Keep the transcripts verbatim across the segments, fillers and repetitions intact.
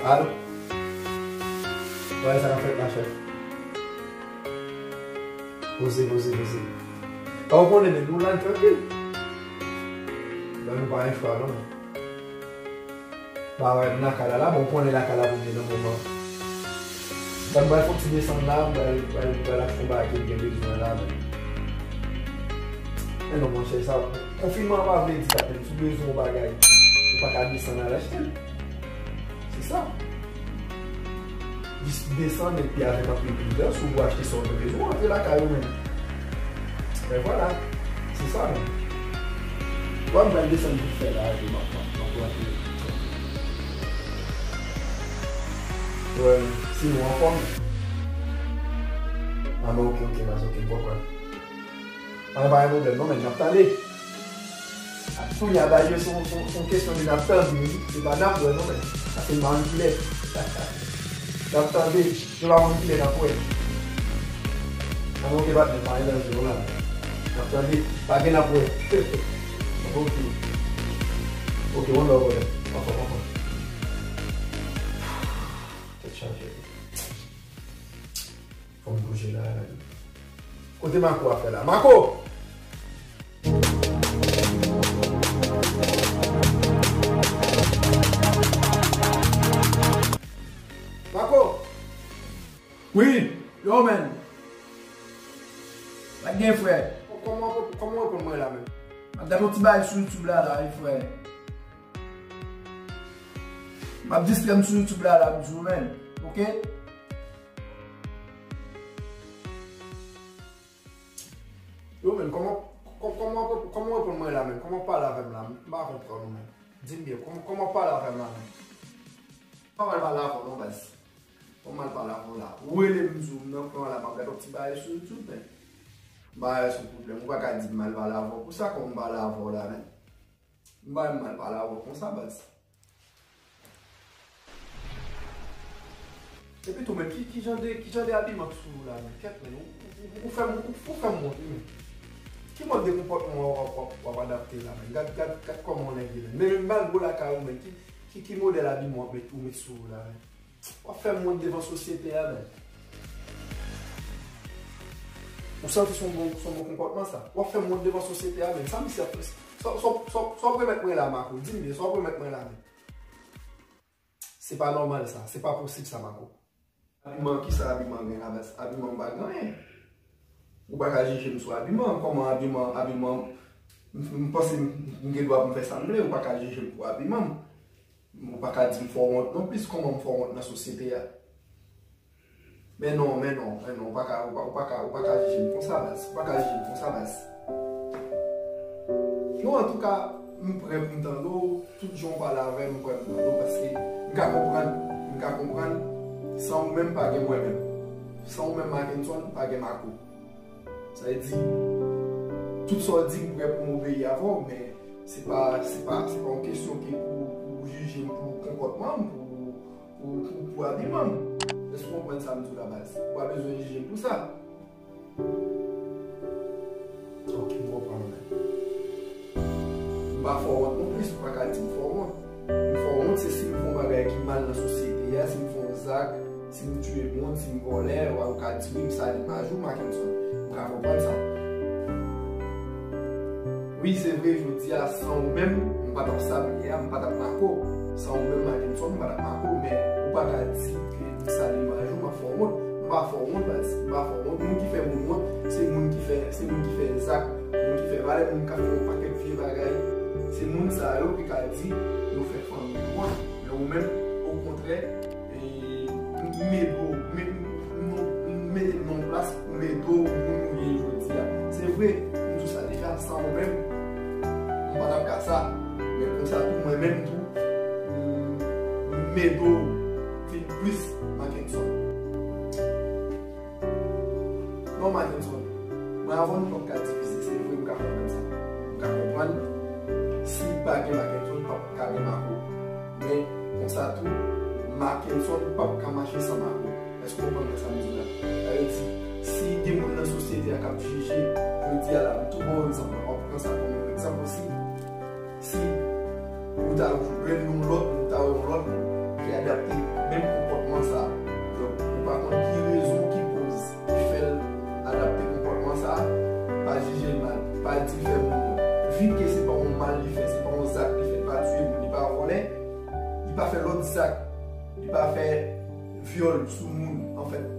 Alo? Wè, sa k ap fèt la, chèf? Poze, poze, poze. Sa w konnen, men nou la, n trankil. Bon, nou pa gen chwa, non. Ba, wè, m lakay la, la, bon, w konnen lakay la pou m ye nan moman. Sa m pral fè yon ti desann la, m pral, pral, pral achte yon bagay ke m gen bezwen la, men. Men non, monchè, sa, konfinman an pa vle di sa, men si w bezwen yon bagay, ou pa ka desann al achte l. Se sa. Jis desann epi avèk anpil pridans, ou pou achte sa w te bezwen, antre lakay ou menm. Men vwala. Se sa menm. Bon, m pral desann vit fè la, epi m ap, m ap, m ap rantre. Wè, sinon anfòm. Ah, men oke, oke, baz, oke, m konprann. Ah, pa gen pwoblèm, non, men n ap tande. Kounye a, ba, yo, se yon, se yon, se yon kesyon de n ap tande, wi. Se pa n ap wè, non, men. Sa se manipilè. N ap tande, yo pa manipilè, n ap wè. Nan oke, patnè, pa gen danje, non, la. N ap tande, pa gen n ap wè. Oke. Oke, one love, brother. Anfòm, anfòm. Tèt chaje. Fò m bouje la. Kote Marco a fè la? Marco! Marco! Wi, yo, man. Pa t gen, frè. Kòman, kòman w reponn mwen la menm? M ap gade yon ti bagay sou YouTube la, la, wi, frè. M ap distrè m sou YouTube la, la, m di w, man. Oke? Yo, men, kòman, kò-, kòman, kòman w reponn mwen la, men? Kòman w pale avè m la? M pa konprann ou, men. Di m byen, kòman, kòman w pale avè m la, men? Pa mal pale avè w, non, baz. Kòman mal pale avè w la? Ou rele m, di w m nan pran la, m ap gade yon ti bagay sou YouTube, men. M pa wè se yon pwoblèm. Ou pa ka di m mal pale avè w pou sa, kòman m pale avè w la, men. M pa renmen mal pale avè w konsa, baz. Epi tou, men, ki, ki jan de, ki jan de abiman k sou ou la, men? Kèt, men, ou, ou, ou fè m, ou, ou fè m wont, wi, men. Ki mòd de konpòtman w ap, w ap, w ap adapte la, men? Gad, gad, gad kòman w nèg ye, men. Men, men, malgre w lakay ou, men, ki, ki, ki modèl abiman w ap met, ou met sou ou la, men? W ap fè m wont devan sosyete a, men. Ou santi se yon bon, se yon bon konpòtman, sa? W ap fè m wont devan sosyete a, men. Sa misye ap fè? Sa, sa, sa, sa w ap remèt mwen la, Marco? Di m byen, sa w ap remèt mwen la, men. Se pa nòmal, sa. Se pa posib, sa, Marco. Abiman, kisa abiman gen la, baz? Abiman m pa gen anyen. Ou pa ka jije m sou abiman. Kòman abiman, abiman, m, m panse m, m gen dwa pou m fè sa m vle, ou pa ka jije m pou abiman m. Ou pa ka di m fè w wont non plis, kòman m fè w wont nan sosyete a? Men non, men non, men non, ou pa ka, ou pa, ou pa ka, ou pa ka jije m konsa, baz. Ou pa ka jije m konsa, baz. Non, antouka, m prè pou m tande w, tout jan w pale avè m, m prè pou m tande w, paske m ka konprann, m ka konprann, san ou menm, pa gen mwen menm. San ou menm, Mackenson, pa gen Marco. Sa vle di, tout sa w di, m prè pou m obeyi avè w, men se pa, se pa, se pa yon kesyon ki pou, pou jije m pou konpòtman m, pou, pou, pou, pou abiman m. Èske w konprann sa m di w la, baz? Ou pa bezwen jije m pou sa. Ok, m konprann ou, men. M pa fè w wont non plis, ou pa ka di m fè w wont. M fè w wont, se si m fè yon bagay ki mal nan sosyete a, si m fè yon zak, si m tiye moun, si m vòlè, w a, ou ka di wi, m sal imaj ou, Mackenson. M ka konprann sa. Wi, se vre, jodi a, san ou menm, m pa t ap sa m ye a, m pa t ap Marco. San ou menm, Mackenson, m pa t ap Marco, men ou pa ka di ke m sal imaj ou, m ap fè w wont. M pa fè w wont, baz. M pa fè w wont. Moun ki fè moun wont, se moun ki fè, se moun ki fè zak, moun ki fè valè, moun k ap fè yon pakèt vye bagay. Se moun sa yo ki ka di yo fè fanmi yo wont. Men ou menm, okontrè, e, m, m ede w, m, m, m, m mete m nan yon plas pou m ede w, moun ou ye jodi a. Se vre, m di w sa deja, san ou menm, m pa t ap ka sa. Men konsa tou, mwen menm tou, m, m ede w vin plis, Mackenson. Non, Mackenson, mwen avè w nou p ap ka divize, se vre, m ka konprann sa. M ka konprann, si pa gen Mackenson, p ap ka gen Marco. Men, konsa tou, Mackenson p ap ka mache san Marco. Èske w konprann sa m di la? Sa vle di, si gen moun nan sosyete a k ap jije, jodi a la, m tou ba w egzanp la, w ap pran sa kòm yon egzanp osi. Si ou ta jwenn yon lòt moun, ou ta wè yon lòt moun, Li adapte menm konpòtman sa. Donk, ou pa konn ki rezon, ki koz ki fè l adapte konpòtman sa, pa jije l mal, pa di l fè moun nan. Vi ke se pa yon mal li fè, se pa yon zak li fè, li pa tiye moun, li pa vòlè, li pa fè lòt zak, li pa fè vyòl sou moun. Anfèt,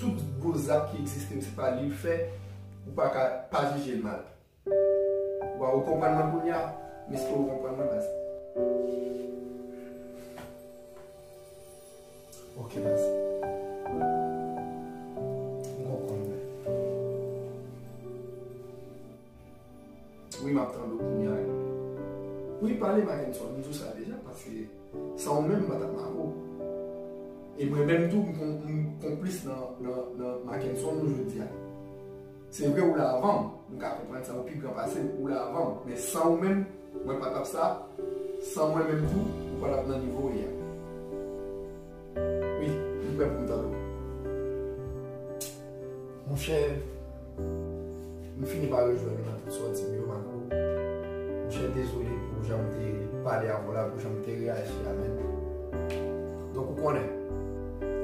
tout gwo zak ki egziste yo, se pa li l fè, ou pa ka pa jije l mal. Wa, ou konprann mwen kounye a? M espere ou konprann mwen, baz. Ok, baz. M konprann mwen. Wi, m ap tande w kounye a. Wi, pale, Mackenson, m di w sa deja, paske san ou menm, m pa t ap make w. E mwen menm tou, m kon-, m konplis nan, nan, nan Mackenson nou jodi a. Se vre, ou la avan m, m ka konprann sa, ou pi gran pase m, ou la avan m. Men san ou menm, mwen pa t ap sa, san mwen menm tou, ou pa t ap nan nivo w ye a. Wi, m prè pou m tande w. Monchè, m fini pa rejwenn ou nan tout sa w di m yo, Marco. Monchè, dezole pou jan m te pale avè w la, pou jan m te reyaji a, menn. Donk, ou konnen,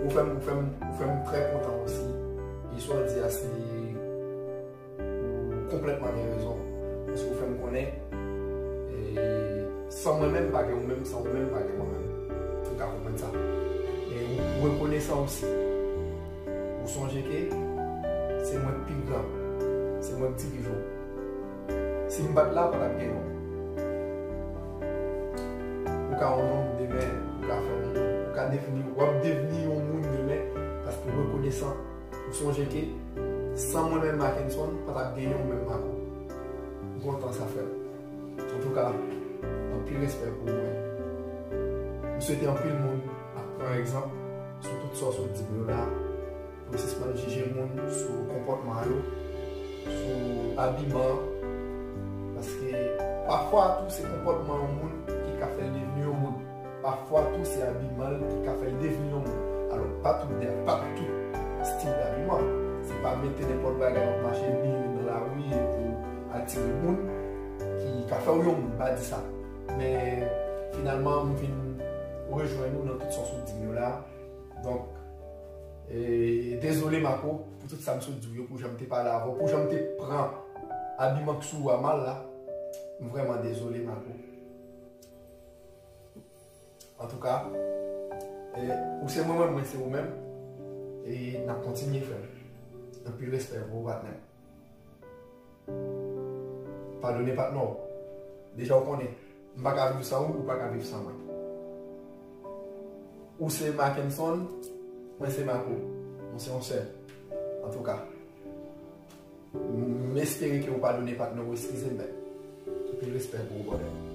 ou fè m, ou fè m, ou fè m trè kontan osi. E sa w di a, se ou konplètman gen rezon. Paske ou fè m konnen, e, san mwen menm, pa gen ou menm, san ou menm, pa gen mwen menm. Ou ka konprann sa. E ou, ou rekonesan osi. Ou sonje ke se mwen k pi gran, se mwen k dirije w. Si m pa t la, pa t ap gen nou. Ou ka yon nonm demen, ou ka fè yon, ou ka devni, w ap devni yon moun demen, paske w rekonesan. Ou sonje ke san mwen menm Mackenson, pa t ap genyen ou menm Marco. M kontan sa, frè m. Antouka, anpil respè pou ou, mwen. M swete anpil moun ap pran egzanp sou tout sa w sot di m yo la, pou yo sispann jije moun sou konpòtman yo, sou abiman, paske pafwa tou se konpòtman yon moun ki ka fè l devni yon moun. Pafwa tou se abiman l ki ka fè l devni yon moun. Alò, pa tout, pa tout stil d'abiman. Se pa mete nenpòt bagay w ap mache byen nan lari e pou atire moun ki ka fè w yon moun, pa di sa. Men finalman, m vin rejwenn ou nan tout sa w sot di m yo la. Donk, e, dezole Marco pou tout sa m sot di w yo, pou jan m te pale avè w, pou jan m te pran abiman k sou ou a mal la. M vrèman dezole Marco. Antouka, e, ou se mwen, mwen, mwen se ou menm. E n ap kontinye, frè m. Anpil respè pou ou, patnè m. Padone patnè w. Deja ou konnen, m pa ka viv san ou, ou pa ka viv san mwen. Ou se Mackenson, mwen se Marco. Nou se yon sèl. Antouka, m espere ke ou padone patnè w, eskize m, men. Anpil respè pou ou, brother.